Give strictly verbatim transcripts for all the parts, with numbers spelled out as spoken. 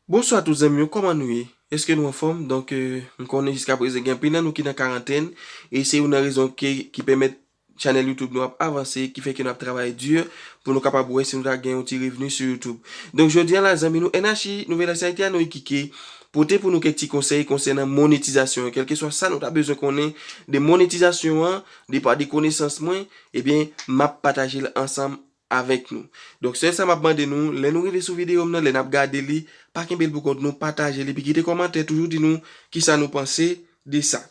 Bonswa tout zanmi yo, kòman nou ye? Èske nou anfòm? Donk, euh, m konnen jiskaprezan gen anpil nan nou ki nan karantèn, e se youn nan rezon ki, ki pèmèt chanèl YouTube nou ap avanse, ki fè ke n ap travay di pou nou kapab wè si nou ta gen yon ti revni sou YouTube. Donk, jodi a la, zanmi nou N H I Nouvelle Haïti Haïtiano Iquique pote pou nou kèk ti konsèy konsènan monetizasyon. Kèlkeswa sa nou ta bezwen konnen de monetizasyon an, de pa de konesans mwen, ebyen, m ap pataje l ansanm avèk nou. Donk, sèl sa m ap mande nou, lè nou rive sou videyo m nan, lè n ap gade li, pa kenbe l pou kont nou, pataje l, epi kite kòmantè, toujou di nou kisa nou panse de sa.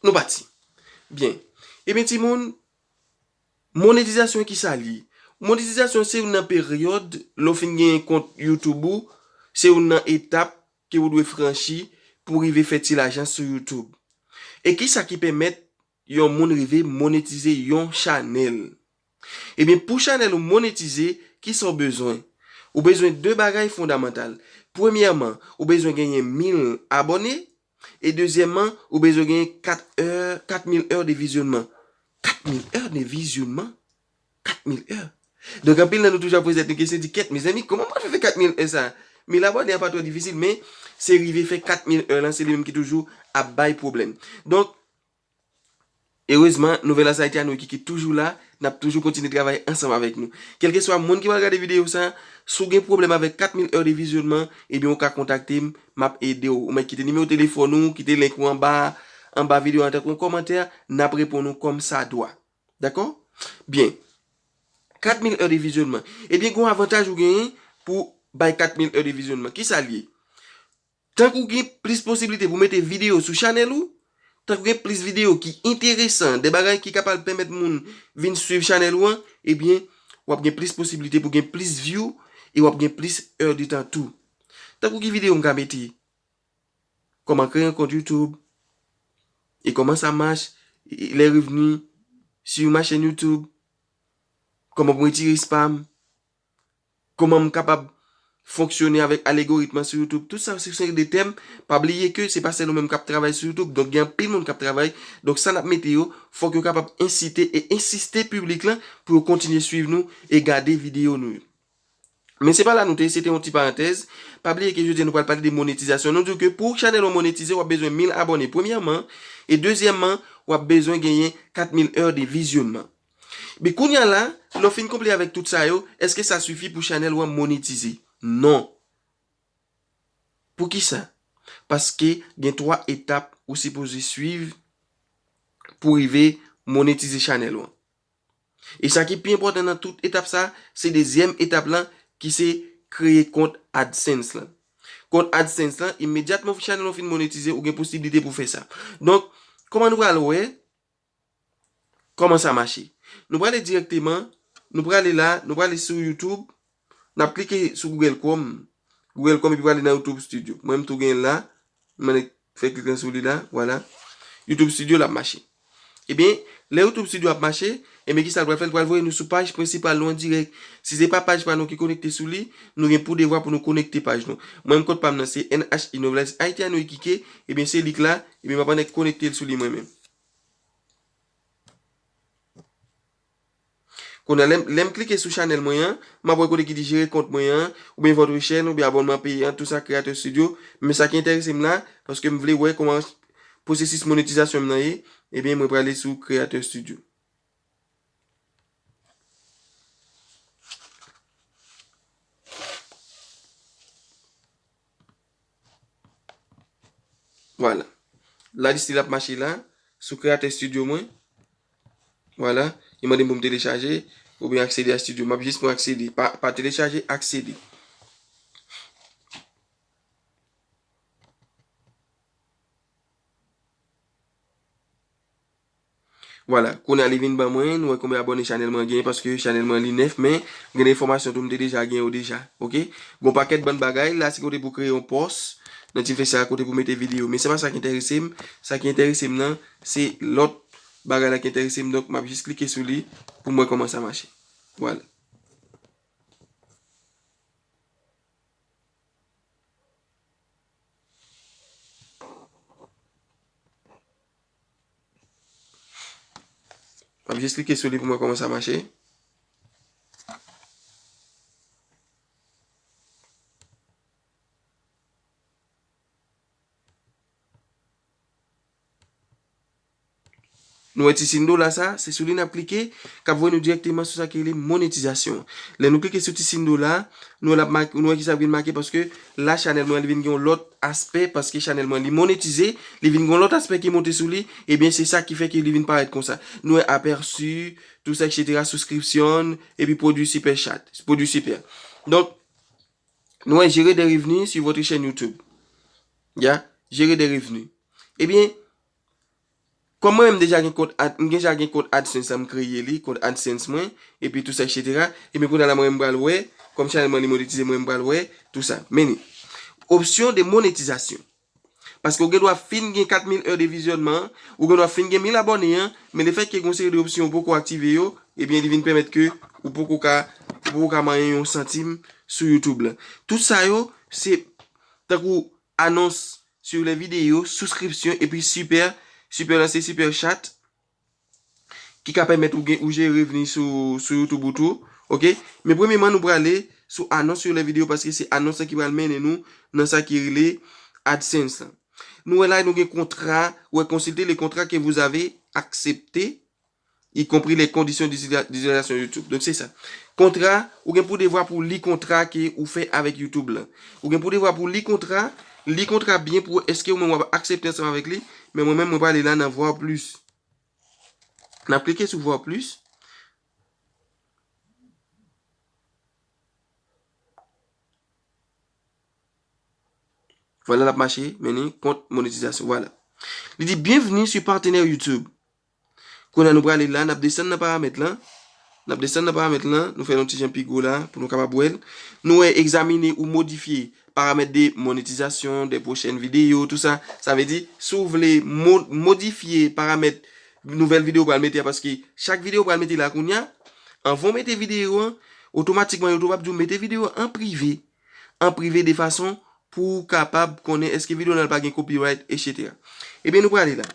Nou pati. Byen. Ebyen, timoun, monetizasyon, kisa l ye? Monetizasyon se youn nan peryòd, lè w fin genyen kont YouTube ou, se youn nan etap ke ou dwe franchi pou rive fè ti lajan sou YouTube. E kisa ki pèmèt yon moun rive monetize yon chanèl? Ebyen, pou chanèl ou monetize, kisa w bezwen? Ou bezwen de bagay fondamantal. Premyèman, ou bezwen genyen mil abòne. E dezyèmman, ou bezwen genyen kat è, kat mil è de vizyonnman. Kat mil è de vizyonnman? Kat mil è. Donk, anpil nan nou toujou ap poze tèt nou kesyon, di, "Kèt, mezanmi, kòman mwen fè fè kat mil è sa?" Mil abòne a pa twò difisil, men se rive fè kat mil è lan, se li menm ki toujou ap bay pwoblèm. Donk, erezman, Nouvelle Haïtiano Iquique toujou la, n ap toujou kontinye travay ansanm avèk nou. Kèlkeswa moun ki pral gade videyo sa, si w gen pwoblèm avèk kat mil è de vizyonnman, ebyen, ou ka kontakte m, m ap ede w. Ou mèt kite nimewo telefòn ou, kite link ou anba, anba videyo an, tankou yon kòmantè, n ap reponn ou kòmsadwa. Dakò? Byen. Kat mil è de vizyonnman. Ebyen, gen yon avantaj ou genyen pou bay kat mil è de vizyonnman. Kisa l ye? Tank ou gen plis posiblite pou mete videyo sou chanèl ou, tank ou gen plis videyo ki enteresan, de bagay ki kapab pèmèt moun vin swiv chanèl ou an, ebyen, w ap gen plis posiblite pou gen plis view e w ap gen plis è de tan tou. Tank ou gen videyo m ka mete, comment créer un compte YouTube, et comment ça marche, et les revenus sur ma chaîne YouTube, kòman pou m retire spam, kòman m kapab fonksyone avèk alegoritm sou YouTube. Tout sa, se, se de tèm. Pa bliye ke se pa sèl ou menm k ap travay sou YouTube. Donk, gen anpil moun k ap travay. Donk, sa n ap mete yo, fòk yo kapab ensite e ensiste piblik lan pou yo kontinye swiv nou e gade videyo nou yo. Men se pa la nou te ye, se te yon ti parantèz. Pa bliye ke jodi a nou pral pale de monetizasyon. Nou di w ke pou chanèl ou monetize, w ap bezwen mil abòne, premyèman. E dezyèmman, w ap bezwen genyen kat mil è de vizyonnman. Men kounye a la, lè w fin konplete avèk tout sa yo, èske sa sifi pou chanèl ou an monetize? Non. Poukisa? Paske gen twa etap ou sipoze swiv pou rive monetize chanèl ou an. E sa ki pi enpòtan nan tout etap sa, se dezyèm etap lan ki se kreye kont AdSense lan. Kont AdSense lan, imedyatman chanèl ou fin monetize, ou gen posiblite pou fè sa. Donk, kòman nou pral wè kòman sa mache? Nou prale dirèkteman, nou prale la, nou prale sou YouTube, n ap klike sou Google Chrome. Google Chrome epi prale nan YouTube Studio. Mwen, m tou gen l la. M mande fè klik lan sou li la, vwala. YouTube Studio l ap mache. Ebyen, lè YouTube Studio ap mache, ebyen, kisa l pral fè? L pral voye nou sou paj prensipal nou an dirèk. Si se pa paj pa nou ki konekte sou li, nou gen pou devwa pou nou konekte paj nou. Mwen, kont pa m nan se N H I Novelas Haitiano Iquique, ebyen, se li k la, ebyen, m ap annik konekte l sou li mwen menm. Kounye a, lè m, lè m klike sou chanèl mwen an, m ap wè kote ki di jere kont mwen an, oubyen votre chaîne, oubyen abònman peyan, tout sa, Creator Studio. Men sa ki enterese m la, paske m vle wè kòman pwosesis monetizasyon m nan ye, ebyen, mwen prale sou Creator Studio. Vwala. La, li still ap mache la, sou Creator Studio mwen. Vwala. Li mande m pou m telechaje oubyen aksede a studio. M ap jis pran aksede. Pa, pa telechaje, aksede. Vwala, kounye a li vin ban mwen, nou wè konbyen abòne chanèl mwen genyen, paske chanèl mwen li nèf, men gen de enfòmasyon tou m te deja gen yo deja, oke? Gon pakèt bann bagay, la se kote pou kreye yon pòs, nan ti flèch sa kote pou mete videyo, men se pa sa ki enterese m, sa ki enterese m nan, se lòt bagay la ki enterese m, donk m ap jis klike sou li pou m wè kòman sa mache. Vwala. M ap jis klike sou li pou m wè kòman sa mache. Nou wè ti siy dola sa, se sou li n ap klike, k ap voye nou dirèkteman sou sa ki rele monetizasyon. Lè nou klike sou ti siy dola, nou wè l ap make, nou wè ki sa vin make paske la chanèl mwen li vin gen yon lòt aspè paske chanèl mwen li monetize, li vin gen yon lòt aspè ki monte sou li, ebyen se sa ki fè ke li vin parèt konsa. Nou wè aperçu, tou sa, et cetera, souskripsyon, epi pwodui super chat, pwodui super. Donk, nou wè gérer des revenus sur votre chaîne YouTube. Ya, gérer des revenus. Ebyen, kòm mwen menm deja gen kont ad, m deja gen kont AdSense la, m kreye li, kont AdSense mwen, epi tou sa, et cetera. Ebyen, kounye a la, mwen menm pral wè, kòm chanèl mwen li monetize, mwen menm pral wè, tou sa. Men li. Option de monétisation. Paske ou gen dwa fin gen kat mil è de vizyònman an, ou gen dwa fin gen mil abòne an, men lefètke gen yon seri de opsyon ou poko aktive yo, ebyen, li vin pèmèt ke ou poko ka, ou poko ka manyen yon santim sou YouTube la. Tout sa yo, se tankou anons sur les vidéos, souskripsyon, epi super, super la se super chat, ki ka pèmèt ou gen, ou jere revni sou, sou YouTube ou tou. Oke? Men premyeman, nou prale sou anons sur les vidéos, paske se anons lan ki pral mennen nou nan sa ki rele AdSense lan. Nou wè la, nou gen kontra, ou wè consultez les contrats que vous avez acceptés, y compris les conditions d'utiliza-, d'utilisation YouTube. Donk, se sa. Kontra, ou gen pou devwa pou li kontra ke ou fè avèk YouTube lan. Ou gen pou devwa pou li kontra, li kontra byen pou wè èske ou menm w ap aksepte ansanm avèk li, men mwen menm, mwen prale la nan voir plus. N ap klike sou voir plus. Vwala, l ap mache, mennen kont monetizasyon. Vwala. Li di, bienvenue sur partenaire YouTube. Kounye a nou prale la, n ap desann nan paramèt lan. N ap desann nan paramèt lan, nou fè l yon ti jan pi gwo la pou nou kapab wè l. Nou wè examiner ou modifier paramètres de monétisation des prochaines vidéos, tou sa. Sa vle di, si w vle mo-, modifye paramèt nouvèl videyo w pral mete a, paske chak videyo w pral mete la kounye a, anvan w mete videyo an, otomatikman YouTube ap di w mete videyo an an prive. An prive de fason pou w kapab konnen èske videyo w lan pa gen copyright, et cetera. Ebyen, nou prale la.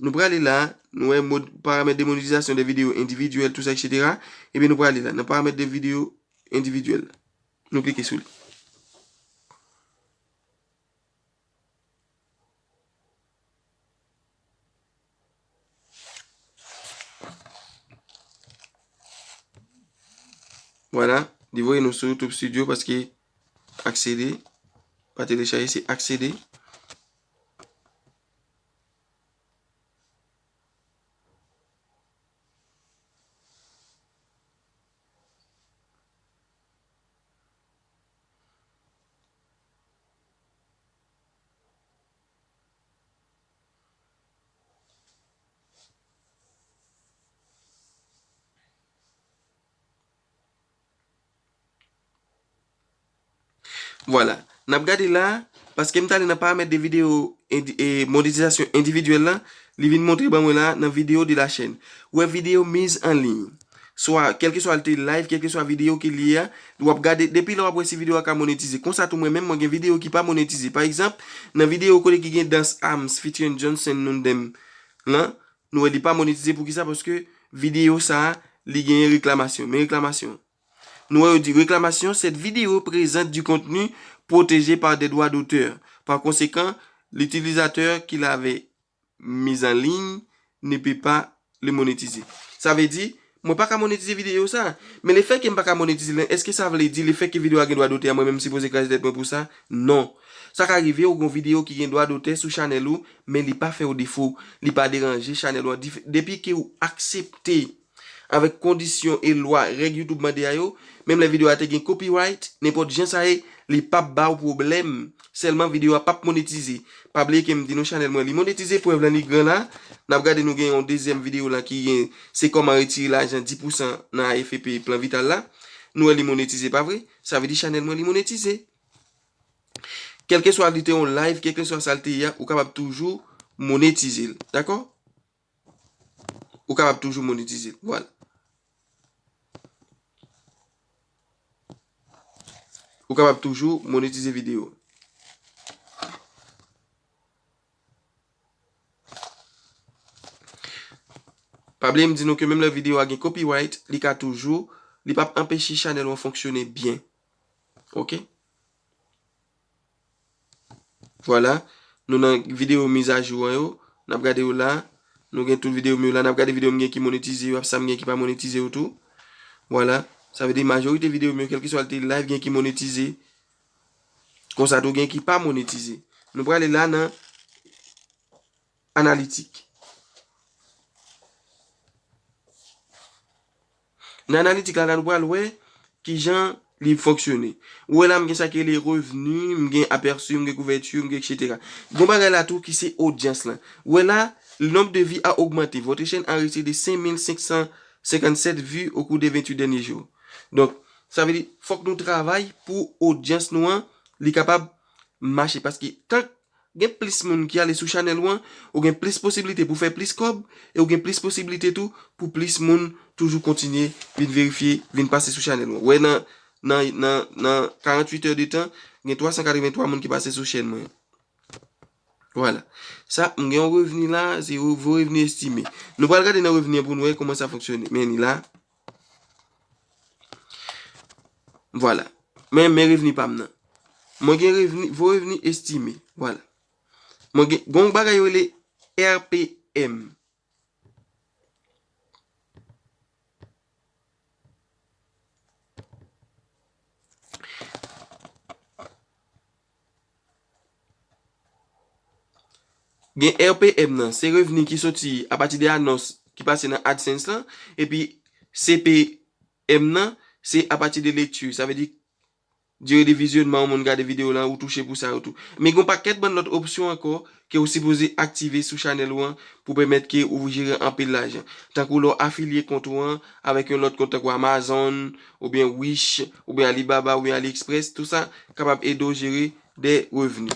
Nou prale la, nou wè mod, paramèt de monétisation des vidéos individuelles, tou sa, et cetera. Ebyen, nou prale la, nan paramèt de videyo endividyèl. Nou klike sou li. Vwala, li voye nou sou YouTube Studio paske aksede, pa telechaje, se aksede. Vwala. N ap gade la, paske m t ale nan paramèt de videyo endi-, e, monetizasyon endividyèl la, li vin montre ban mwen la nan vidéo de la chaîne. Ou wè vidéo mise en ligne. Swa, kèlkeswa l te live, kèlkeswa videyo ke li ye a, w ap gade, depi lè w ap wè si videyo a ka monetize. Konsa tou mwen menm, mwen gen videyo ki pa monetize. Pa egzanp, nan videyo kote ki gen dans Arms featuring Johnson Nondem lan, nou wè li pa monetize. Poukisa? Paske videyo sa a, li genyen reklamasyon. Men reklamasyon. Nou wè yo di, réclamation, cette vidéo présente du contenu protégé par des droits d'auteur. Par conséquent, l'utilisateur qui l'avait mise en ligne ne peut pas le monétiser. Sa vle di, mwen pa ka monetize videyo sa. Men lefètke m pa ka monetize l, èske sa vle di lefètke videyo a gen dwa dotè a, mwen menm m sipoze kraze tèt mwen pou sa? Non. Sa ka rive ou gen yon videyo ki gen dwa dotè sou chanèl ou, men li pa fè w defo, li pa deranje chanèl ou an. Dif-, depi ke ou aksepte avèk kondisyon e lwa, règ YouTube mande a yo, menm lè videyo a te gen copyright, nenpòt jan sa ye, li p ap ba w pwoblèm. Sèlman videyo a p ap monetize. Pa bliye ke m di nou chanèl mwen li monetize, prèv lan li gran la. N ap gade, nou gen yon dezyèm videyo la ki gen, se kòman retire lajan dis pousan nan A F P Plan Vital la. Nou wè li monetize, pa vre? Sa vle di chanèl mwen li monetize. Kèlkeswa li te yon live, kèlkeswa sa l te ye a, ou kapab toujou monetize l. Dakò? Ou kapab toujou monetize l. Vwala. Ou kapab toujou monetize videyo. Pa bliye m di nou ke menm lè videyo a gen copyright, li ka toujou, li p ap anpeche chanèl ou an fonksyone byen. Oke? Vwala, nou nan videyo mizajou an yo, n ap gade yo la. Nou gen tout videyo m yo la. N ap gade videyo m gen ki monetize yo, ap sa m gen ki pa monetize yo tou. Vwala. Sa vle di majorite videyo m yo, kèlkeswa l te live, gen ki monetize. Konsa tou gen ki pa monetize. Nou prale la nan analitik. Nan analitik la, la nou pral wè kijan li fonksyone. Ou wè la, m gen sa ki rele revni, m gen apèsi, m gen kouvèti, m gen etsetera. Gon bagay la tou ki se odyans lan. Ou wè la, le nombre de vues a augmenté. Votre chaîne a reçu de cinq mille cinq cent cinquante-sept vues au cours des vingt-huit derniers jours. Donk, sa vle di, fòk nou travay pou odyans nou an, li kapab mache. Paske tank gen plis moun ki ale sou chanèl ou an, ou gen plis posiblite pou fè plis kòb, e ou gen plis posiblite tou pou plis moun toujou kontinye vin verifye, vin pase sou chanèl ou an. Ou wè nan, nan, nan, nan karanntuit è de tan, gen twa san katrevenntwa moun ki pase sou chèn mwen. Vwala. Sa, m gen yon revni la, se yon vo revni estime. Nou pral gade nan revni an pou nou wè kòman sa fonksyone. Men li la. Vwala. Men, men revni pa m nan. Mwen gen revni, vo revni estime. Vwala. Mwen gen, gon bagay yo rele R P M. Gen R P M nan, se revni ki soti apati de anons ki pase nan AdSense lan, epi C P M nan, se apati de lekti. Sa vle di, dire de vizyonnman yon moun gade videyo lan, ou touche pou sa yo tou. Men gen yon pakèt bann lòt opsyon ankò ke ou sipoze aktive sou chanèl ou an pou pèmèt ke ou jere anpil lajan. Tankou lè w afilye kont ou an avèk yon lòt kont tankou Amazon, oubyen Wish, oubyen Alibaba, oubyen AliExpress, tou sa kapab ede w jere de revni.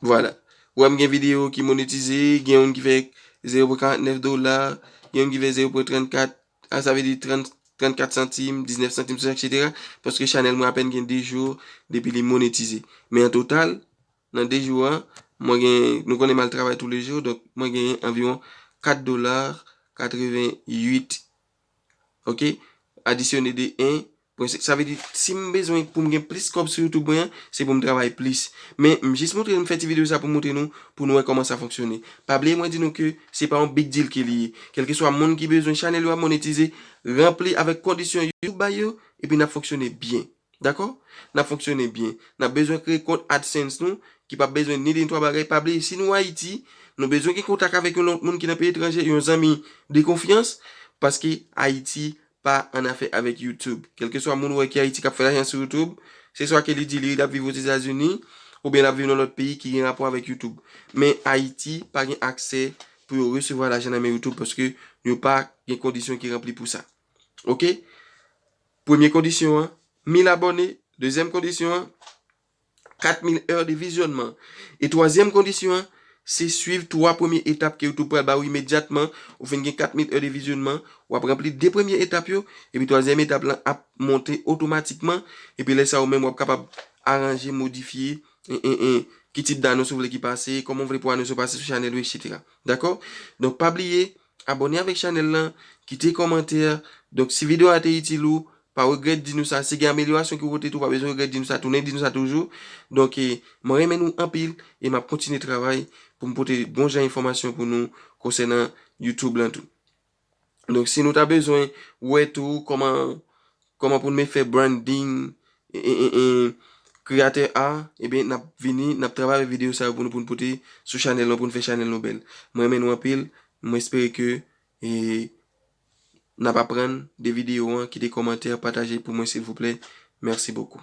Vwala. Ou wè m gen videyo ki monetize, gen youn ki fè zewo pwen karannèf dola, gen youn ki fè zewo pwen trannkat, a, sa vle di trant, trannkat santim, diznèf santim, etsetera. Paske chanèl mwen apèn gen de jou depi li monetize. Men an total, nan de jou an, mwen gen, nou konnen m al travay toulejou, donk mwen genyen anviwon kat dola katreventuit, oke, adisyone de en pwen senk. Sa vle di, si m bezwen pou m gen plis kòb sou YouTube mwen an, se pou m travay plis. Men, m jis montre nou, m fè ti videyo sa pou m montre nou, pou nou wè kòman sa fonksyone. Pa bliye mwen di nou ke se pa yon big deal ke li ye. Kèlkeswa moun ki bezwen chanèl yo ap monetize, ranpli avèk kondisyon YouTube ba yo, epi n ap fonksyone byen. Dakò? N ap fonksyone byen. N ap bezwen kreye kont AdSense nou, ki p ap bezwen ni de ni twa bagay. Pa bliye, si nou Ayiti, nou bezwen gen kontak avèk yon lòt moun ki nan peyi etranje, yon zanmi de konfyans, paske Ayiti pa an afè avèk YouTube. Kèlkeswa moun ou wè ki Ayiti k ap fè lajan sou YouTube, se swa ke li di li ap viv Ozetazini, oubyen l ap viv nan lòt peyi ki gen rapò avèk YouTube. Men Ayiti pa gen aksè pou yo resevwa lajan nan men YouTube, paske yo pa gen kondisyon ki ranpli pou sa. Oke? Premye kondisyon an, mil abòne. Dezyèm kondisyon an, kat mil è de vizyonnman. E twazyèm kondisyon an, se swiv twa premye etap ke YouTube pral ba ou imedyatman. Ou fin gen kat mil è de vizyonnman, w ap ranpli de premye etap yo, epi twazyèm etap lan ap monte otomatikman. Epi lè sa a, ou menm w ap kapab aranje, modifye, en, en, en, ki tip danons ou vle ki pase, kòman w vle pou anons yo pase sou chanèl ou, etsetera. Dakò? Donk, pa bliye, abòne avèk chanèl lan, kite kòmantè. Donk, si videyo a te itil ou, pa regrèt di nou sa. Si gen amelyorasyon ke w pote tou, pa bezwen regrèt di nou sa, tounen di nou sa toujou. Donk, e, mwen renmen nou anpil e m ap kontinye travay pou m pote bon jan enfòmasyon pou nou konsènan YouTube lan tou. Donk, si nou ta bezwen wè tou kòman, kòman pou n fè branding, e, e, e, e, kreyatè a, ebyen, n ap vini, n ap travay avèk videyo sa yo pou nou, pou n pote sou chanèl nou, pou n fè chanèl nou bèl. Mwen renmen nou anpil, mwen espere ke, e, n ap aprann de videyo an, kite kòmantè, pataje pou mwen, silvouplè. Mèsi bokou.